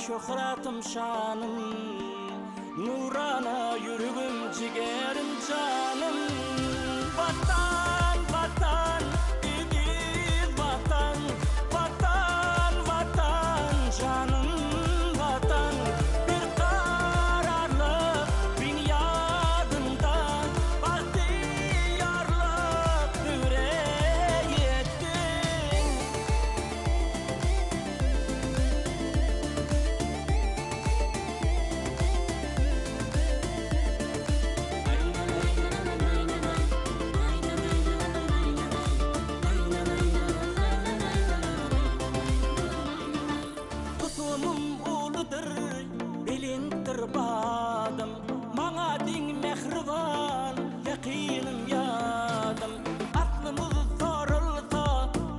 şöhratym şanym, Nurana ýüregim jigerim janym. Watan, Watan, eziz Watan, Watan, Watan, janym Watan, Berkararlyk binýadynda Bagtyýarlyk döwre ýetdi. Tutumym uludyr, belentdir badym, Maňa deň mähriban ýakynym ýadym. Aslymyz soralsa,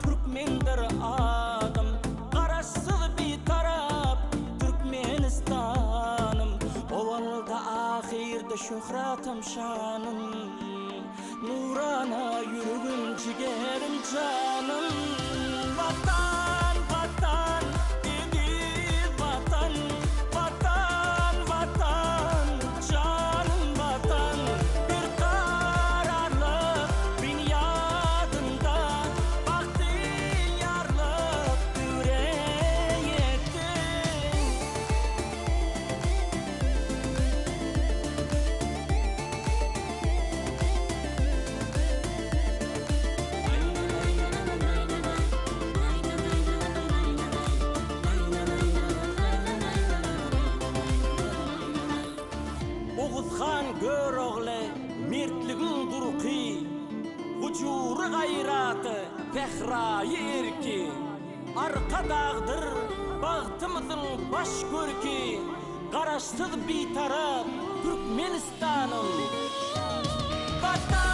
türkmendir adym, Garaşsyz Bitarap Türkmenistanym. Owalda ahyrda şöhratym şanym, Nurana ýüregim jigerim janym. Watan Watan eziz Watan, Watan Watan janym Watan, Berkararlyk binýadynda Bagtyýarlyk döwre ýetdi. Oguz han Görogly mertligiň durky, Gujury-gaýraty, sähraýy erki. Arkadagdyr bagtymyzyň baş görki, Garaşsyz Bitarap Türkmenistanym. Watan!